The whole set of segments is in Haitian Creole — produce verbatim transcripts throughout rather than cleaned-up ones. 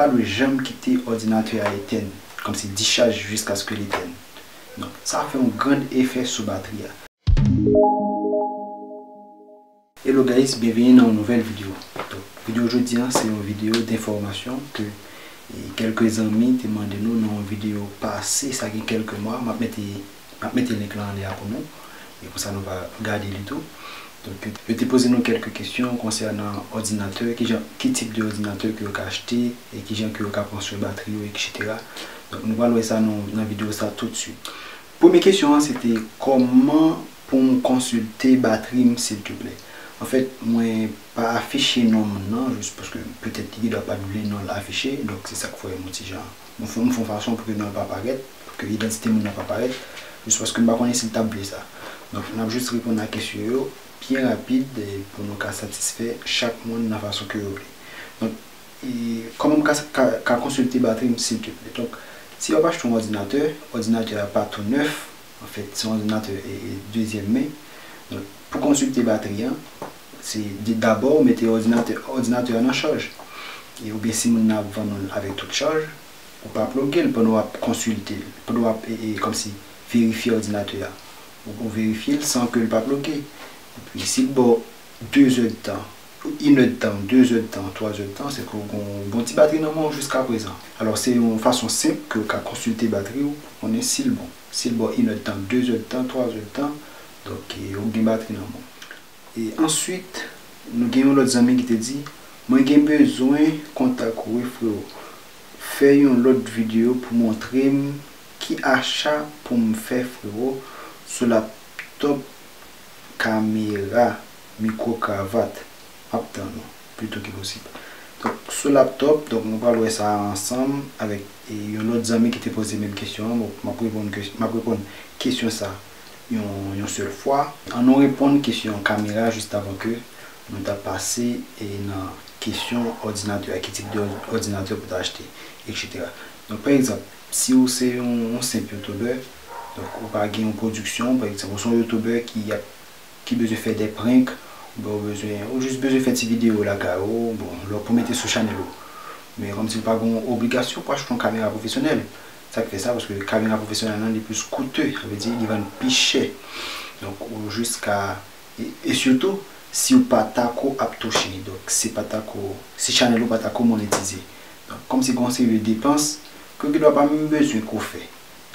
pa dwe janm kite òdinatè a etèn, kòmsi discharge jusqu'à ce que l etèn. Donk, sa fè yon grand efè sou batri a. Hello guys, byenveni nan yon nouvèl videyo. Donk, videyo jodi a, se yon videyo denfòmasyon ke, e, kèlke zanmi te mande nou nan yon videyo pase, sa gen kèlke mwa, m ap mete, m ap mete link lan anlè a pou nou, e konsa nou va gade li tou. Donk, yo te poze nou kèlke kesyon konsènan òdinatè, ki jan, ki tip de òdinatè ke yo ka achte, e ki jan ke yo ka pran swen batri yo, etsetera. Donk, nou pral wè sa nan, nan videyo sa toutswit. Premye kesyon an, se te kòman pou m konsilte batri m, silteplè. Anfèt, mwen pa afiche non moun nan, jis paske petèt li gendwa pa t vle non l afiche, donk se sa k fè m yon ti jan, m fè, m fè yon fason pou ke non l pa parèt, pou ke idantite moun nan pa parèt, jis paske m pa konnen si l t ap vle sa. Donk, n ap jis reponn a kesyon yo byen rapid, e pou nou ka satisfè chak moun nan fason ke yo vle. Donk, e kòman m ka, ka, ka konsilte batri m, silteplè? Donk, si w ap achte yon òdinatè, òdinatè a pa tou nèf, anfèt, se yon òdinatè, e, e, dezyèm men. Donk, pou konsilte batri an, se de, dabò, ou mete òdinatè, òdinatè a nan chaj. E, oubyen si moun nan ap vann ou l avèk tout chaj, ou pa ploge l pandan w ap konsilte l, pandan w ap, e, e, kòmsi verifye òdinatè a. Ou, ou verifye l san ke l pa ploge. Epi, si l ba w de zè d tan, inèdtan, de zè d tan, twa zè d tan, se ke w gen yon bon ti batri nan men w jiska prezan. Alò, se yon fason senp ke w ka konsilte batri w pou konnen si l bon. Si l ba w inèdtan, de zè d tan, twa zè d tan, donk, e, ou gen batri nan men w. E answit, nou gen yon lòt zanmi ki te di, "Mwen gen bezwen kontak ou wi, frewo. Fè yon lòt videyo pou montre m ki acha pou m fè, frewo, sou laptop, kamera, mikwo, kravat. M ap tann ou, pito ke posib." Donk, sou laptop, donk, nou pral wè sa ansanm avèk, e, yon lòt zanmi ki te poze menm kesyon an. Bon, m ap reponn ke, m ap reponn kesyon sa yon, yon sèl fwa. An nou reponn kesyon kamera jis avan ke nou ta pase, e, nan kesyon òdinatè a, ki tip de òdinatè pou ta achte, etsetera. Donk, pa egzanp, si w se yon, yon senp youtubè, donk ou pa gen yon pwodiksyon, pa egzanp, ou se yon youtubè ki ap, ki bezwen fè de prank, oubyen ou bezwen, ou jis bezwen fè ti videyo lakay ou, bon, lè w pou mete sou chanèl ou. Men kòmsi w pa gen yon obligasyon pou achte yon kamera pwofesyonèl. Sa k fè sa, paske kamera pwofesyonèl lan, li plis koute, sa vle di, li vann pi chè. Donk, ou jis ka, e, e sitou, si w pa tako ap touche, donk, si pa tako, si chanèl ou pa tako monetize. Donk, kòmsi gen yon seri de depans, ke w gendwa pa menm bezwen ke w fè.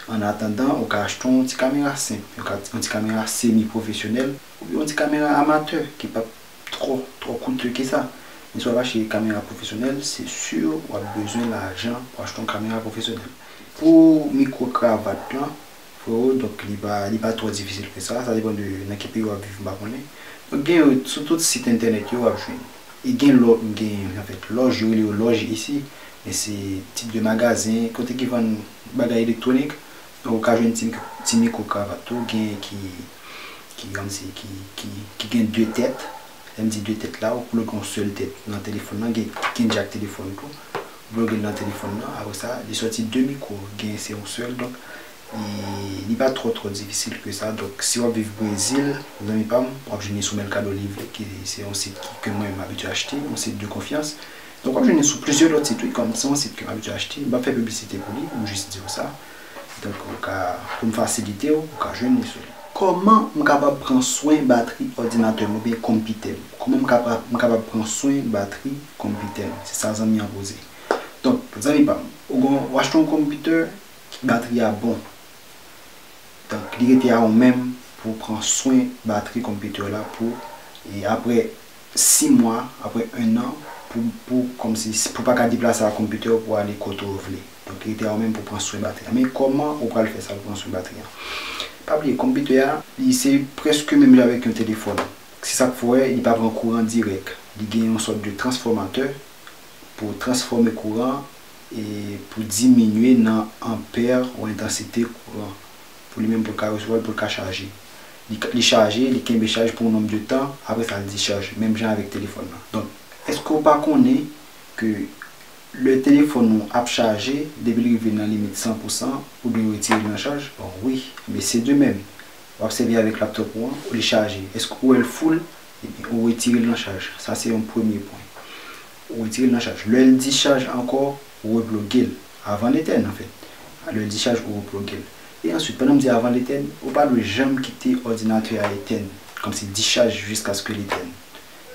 An atandan, ou ka achte yon ti kamera senp, yon ka, yon ti kamera semi pwofesyonèl, oubyen yon ti kamera amatè ki p ap twò, twò koute ke sa. Men si w ap achte kamera pwofesyonèl, se si w ap bezwen lajan pou achte yon kamera pwofesyonèl. Pou mikwo kravat lan, frewo, donk li pa, li pa twò difisil ke sa, sa depann de nan ki peyi w ap viv, m pa konnen. Donk gen yo sou tout sit entènèt yo w ap jwenn. E gen lò, gen, anfèt, lòj, yo rele yo lòj isi, men se tip de magazen, kote ki vann bagay elektwonik. Donk, ou ka jwenn ti, ti mikwo kravat tou, gen ki, ki, kòmsi, ki, ki, ki gen de tèt. Lè m di de tèt la, ou ploge yon sèl tèt nan telefòn nan, gen, gen jak telefòn tou. Ou ploge l nan telefòn nan, apre sa, li sòti de mikwo, gen se yon sèl, donk, e li pa twò, twò difisil ke sa. Donk, si w ap viv Brezil, zanmi pa m, w ap jwenn li sou Mercado Livre, ki se yon sit ki, ke mwen, m abitye achte, yon sit de konfyans. Donk, w ap jwenn li sou plizyè lòt sit, wi, kòm se yon sit ke m abitye achte, m p ap fè piblisite pou li, m jis di w sa. Donk, ou ka, pou m fasilite w, ou ka jwenn li sou li. Kòman m kapab pran swen batri òdinatè m oubyen konpitè m? Kòman m kapab, m kapab pran swen batri konpitè m? Se sa zanmi an poze. Donk, zanmi pa m, ou gon, w achte yon konpitè, batri a bon. Donk, li rete a ou menm pou w pran swen batri konpitè w la pou, e, apre sis mwa, apre en an, pou, pou, kòmsi, pou w pa ka deplase ak konpitè w pou w ale kote w vle. Donk, li rete a ou menm pou w pran swen batri an. Men kòman ou pral fè sa pou pran swen batri an? Pa bliye, konpitè a, li se prèske menm jan avèk yon telefòn. Se sa k fè w wè, li pa pran kouran dirèk. Li gen yon sòt de transfòmatè pou transfòme kouran e pou diminye nan anpè ou entansite kouran. Pou li menm, pou l ka resevwa l, pou l ka chaje. Li, li chaje, li kenbe chaj pou yon nonb de tan, apre sa, l dichaj, menm jan avèk telefòn nan. Donk, èske w pa konnen ke lè telefòn ou ap chaje, depi l rive nan limit san pou san, ou dwe retire l nan chaj? Bon, wi, men se de menm. W ap sèvi avèk laptòp ou an, li chaje. Èske ou wè l full? Ebyen, ou retire l nan chaj. Sa se yon premye pwen. Ou retire l nan chaj. Lè l dichaj ankò, ou reploge l avan l etèn, anfèt. Lè l dichaj, ou reploge l. E answit, pandan m di avan l etèn, ou pa dwe janm kite òdinatè a etèn, kòmsi dichaj jiskaske l etèn.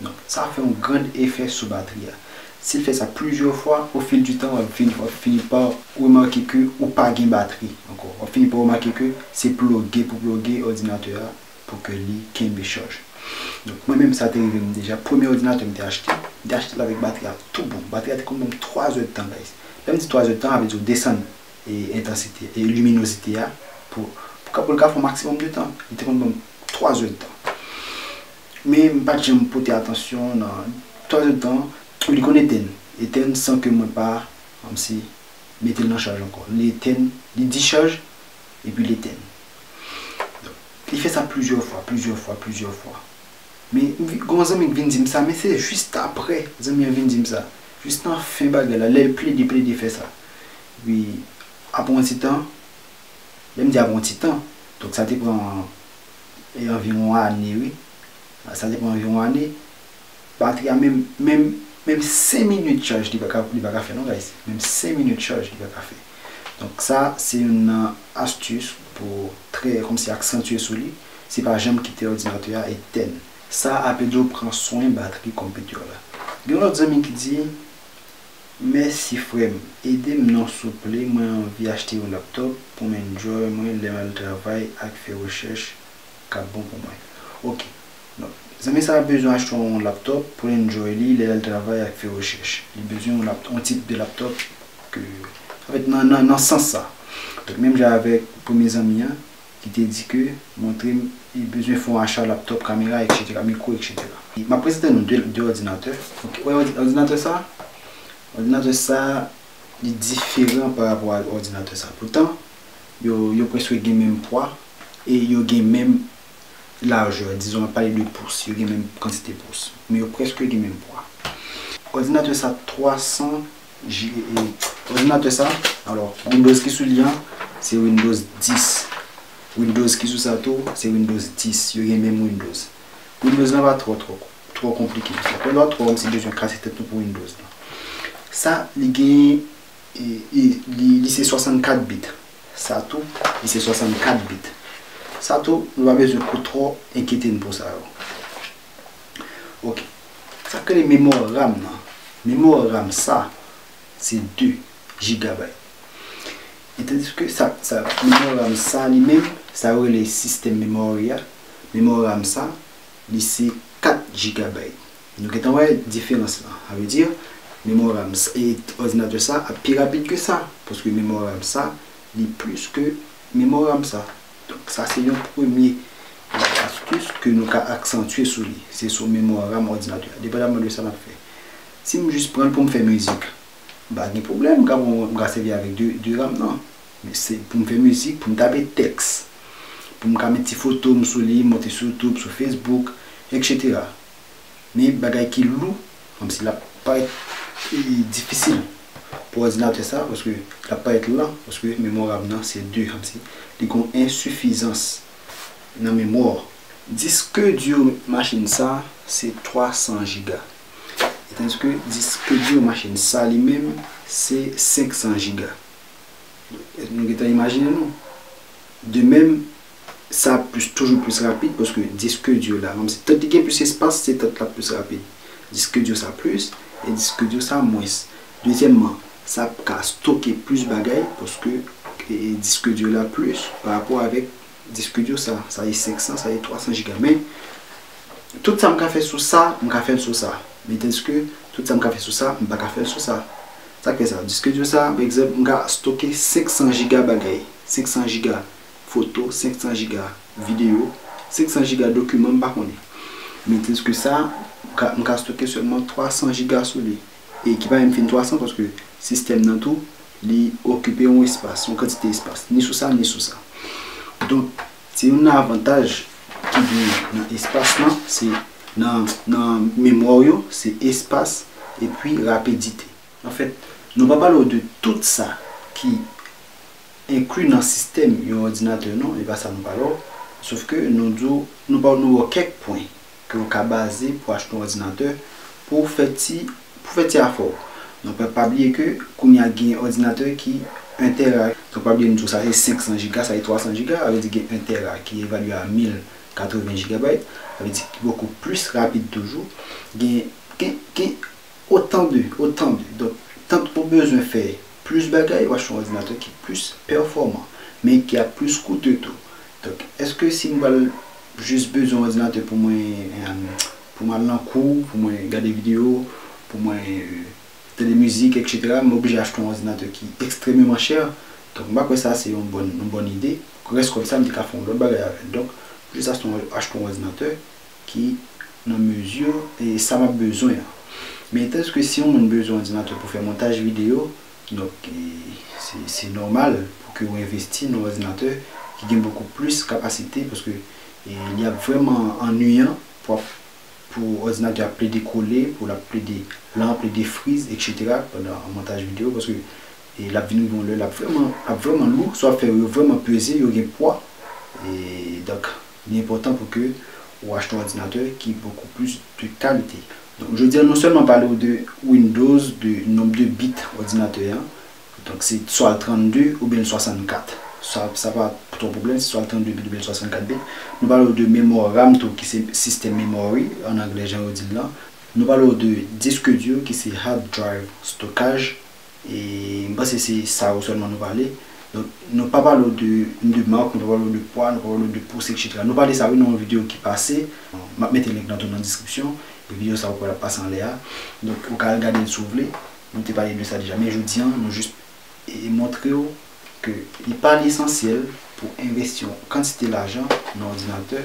Donk, sa fè yon grand efè sou batri a. Si l fè sa plizyè fwa, au fil du temps, w ap fini, w ap fini pa remake ke ou pa gen batri ankò. W ap fini pa remake ke se ploge pou ploge òdinatè a pou ke li kenbe chaj. Donk, mwen menm, sa te rive m deja. Premye òdinatè m te achte, m te achte l avèk batri a tou bon. Batri a te konn ban m twa zè tan, guys. Lè m di twa zè tan, sa vle di w desann e entansite, e liminozite a pou, pou, pou l ka fè yon maksimòm de tan. Li te konn ban m twa zè tan. Men m pa t janm pote atansyon nan twa zè tan, li konn etèn. Etèn san ke mwen pa, kòmsi, mete l nan chaj ankò. Li etèn, li dichaj, epi li etèn. Donk, li fè sa plizyè fwa, plizyè fwa, plizyè fwa. Men, m vi-, gen yon zanmi k vin di m sa, men se jis apre, zanmi an vin di m sa. Jis nan fen bagay la, lè l plede, plede fè sa. Epi, apre yon ti tan, lè m di apre yon ti tan, donk sa te pran, e, anviwon ane, wi. Sa te pran anviwon ane. Batri a menm, menm, menm senk minit chaj li pa ka, li pa ka fè non, guys. Menm senk minit chaj li pa ka fè. Donk sa, se youn nan astis pou trè, kòmsi, aksantye sou li. Se pa janm kite òdinatè a etèn. Sa ap ede w pran swen batri konpitè w la. Gen yon lòt zanmi ki di, mèsi frè m, ede m non souple, mwen anvi achte yon laptop pou m enjoy mwen lè m al travay ak fè rechèch k ap bon pou mwen. Ok. Donk, zanmi sa a bezwen achte yon laptop pou l enjoy li lè l al travay ak fè rechèch. Li bezwen yon lap-, yon tip de laptop ke, anfèt, nan, nan, nan sans sa. Donk, menm jan avèk premye zanmi an, ki te di ke montre m, li bezwen fè yon acha laptop, kamera, etsetera, mikwo, etsetera. M ap prezante nou de, de òdinatè. Ok, wè òdi-, òdinatè sa, òdinatè sa, li diferan pa rapò a òdinatè sa. Poutan, yo, yo prèske gen menm pwa e yo gen menm lajè, dizon, m ap pale de pous, yo gen menm kantite pous, men yo prèske gen menm pwa. Òdinatè sa twa san G, e, òdinatè sa, alò, Windows ki sou li an, se Windows dis. Windows ki sou sa tou, se Windows dis. Yo gen menm Windows. Windows lan pa twò, twò, twò konplike pou sa. Pèlwa twò, m si bezwen kase tèt nou pou Windows lan. Sa, li gen, e, e, li, li se swasannkat bit. Sa tou, li se swasannkat bit. Sa tou, nou pa bezwen ko twò enkyete n pou sa yo. Ok. Sa k rele memwa RAM nan. Memwa RAM sa, se de gigabyte. E tandiske sa, sa, memwa RAM sa li menm, sa yo rele sistèm memory a, memwa RAM sa, li se kat gigabyte. Nou gentan wè diferans lan. Sa vle di, memwa RAM sa, e òdinatè sa ap pi rapid ke sa, paske memwa RAM sa, li plis ke memwa RAM sa. Donk, sa se yon premye astis ke nou ka aksantye sou li. Se sou memwa RAM òdinatè a, depandaman de sa n ap fè. Si m jis pran l pou m fè mizik, m pa gen pwoblèm, m ka pran, m ka sèvi avèk de, de RAM nan. Men se pou m fè mizik, pou m tape tèks, pou m ka met ti foto m sou li, monte sou YouTube, sou Facebook, etsetera. Men bagay ki lou, kòmsi l ap parèt, e, difisil pou òdinatè sa, paske l ap parèt lan, paske memwa RAM nan se de, kòmsi li gen yon ensifizans nan memwa. Disk di machin sa, se twa san giga. E tandiske disk di machin sa li menm, se senk san giga. Nou gentan imajine nou. De menm, sa ap plis, toujou plis rapid, paske disk di la, menm si tant li gen plis espas, se tant l ap plis rapid. Disk di sa plis, e disk di sa mwens. Dezyèmman, sa ap ka stoke plis bagay, paske, e, disk di la plis pa rapò avèk disk di sa. Sa e senk san, sa e twa san giga. Men, tout sa m ka fè sou sa, m ka fè l sou sa. Men tandiske, tout sa m ka fè sou sa, m pa ka fè l sou sa. Sa k fè sa? Disk di sa, pa egzanp, m ka stoke senk san giga bagay. Senk san giga foto, senk san giga videyo, senk san giga dokiman, m pa konnen. Men tandiske sa, m ka, m ka stoke sèlman twa san giga sou li. E ki pa menm fin twa san, paske sistèm nan tou, li okipe yon espas, yon kantite espas, ni sou sa, ni sou sa. Donk, se youn nan avantaj ki gen nan espas lan, se nan, nan memwa w yo, se espas epi rapidite. Anfèt, nou pa pale w de tout sa ki enkli nan sistèm yon òdinatè, non, e pa sa nou pale w. Sof ke nou di w, nou ba w, nou ba w kèk pwen ke w ka baze pou achte yon òdinatè, pou w fè ti, pou w fè ti afè w. Donk, pa, pa bliye ke kounye a gen òdinatè ki en tera. Donk, pa bliye m di w sa se senk san jiga, sa se twa san jiga, sa vle di gen en tera ki evalye a mil katreven jigabayt, sa vle di ki bokou plis rapid toujou. Gen, gen, gen otan de, otan de. Donk, tank ou bezwen fè plis bagay, w achte yon òdinatè ki plis pèfòman, men ki ap plis koute tou. Donk, èske si m pral jis bezwen yon òdinatè pou mwen, em, pou m al nan kou, pou mwen gade videyo, pou mwen, e, tande mizik, etsetera, m oblije achte yon òdinatè ki ekstrèmeman chè. Donk, m pa kwè sa se yon bòn, yon bòn ide. Rès kòb sa, m te ka fè yon lòt bagay avè l. Donk, m jis achte yon, achte yon òdinatè ki nan mezi e sa m ap bezwen an. Men tandis ke si yon moun bezwen yon òdinatè pou fè montaj videyo, donk, e, se, se nòmal pou ke w envesti nan yon òdinatè ki gen bokou plis kapasite, paske, e, li ap vrèman annuyan pou ap pou òdinatè ap plede kole, pou l ap plede lan, plede friz, etsetera pandan montaj videyo, paske, e, l ap vin rive yon lè, l ap vrèman, l ap vrèman lou, sa w ap fè yo vrèman peze, yo gen pwa. E, donk, li enpòtan pou ke ou achte yon òdinatè ki bokou plis de kalite. Donk, jodi a, nou sèlman pale w de Windows, de nonb de bit òdinatè an, Donk, se swa l trannde oubyen l swasannkat. Sa, sa pa twò pwoblèm, se swa l trannde bit oubyen l swasannkat bit. Nou pale w de memwa RAM tou, ki se sistèm memory, an anglè, jan yo di l lan. Nou pale w de disk di, ki se hard drive stokaj. E m panse se sa yo sèlman nou pale. Donk, nou pa pale w de, de mak, nou pa pale w de pwa, nou pa pale w de pous, etsetera. Nou pale sa, wi, nan yon videyo ki pase. M ap mete link lan tou nan deskripsyon. E videyo sa, ou pral pase anlè a. Donk, ou ka al gade l si w vle. Nou te pale de sa deja, men jodi a, nou jis e montre w ke li pa esansyèl pou envesti yon kantite lajan nan òdinatè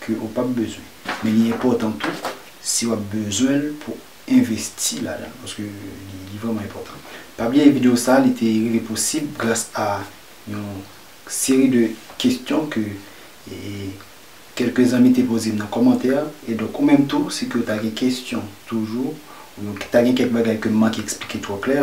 ke ou p ap bezwen. Men li enpòtan tou si w ap bezwen l pou envesti ladan l, paske li, li vrèman enpòtan. Pa bliye videyo sa, li te rive posib gras a yon seri de kesyon ke, e, kèlke zanmi te poze m nan kòmantè, e donk ou menm tou, si ke w ta gen kesyon toujou, oubyen w ta gen kèk bagay ke m manke eksplike twò klè,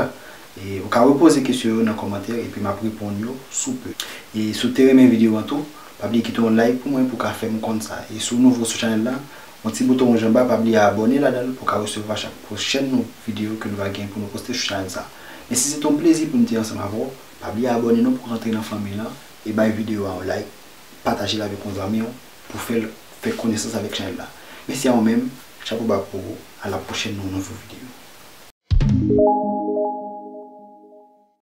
e ou ka repoze kesyon yo nan kòmantè, epi m ap reponn yo sou pe. E si w te renmen videyo an tou, pa bliye kite yon like pou mwen pou w ka fè m konn sa. E si w nouvo sou chanèl la, yon ti bouton wouj anba, pa bliye abòne ladan l pou w ka resevwa chak pwochèn nou videyo ke nou va gen pou nou poste sou chanèl sa. Men si se te yon plezi pou m te ansanm avè w, pa bliye abòne non pou w rantre nan fanmi lan e bay videyo a yon like. Pataje l avèk yon zanmi w pou fè l fè konesans avèk chanèl la. Mèsi a ou menm, chapo ba pou ou, a la pwochèn nan yon nouvo videyo.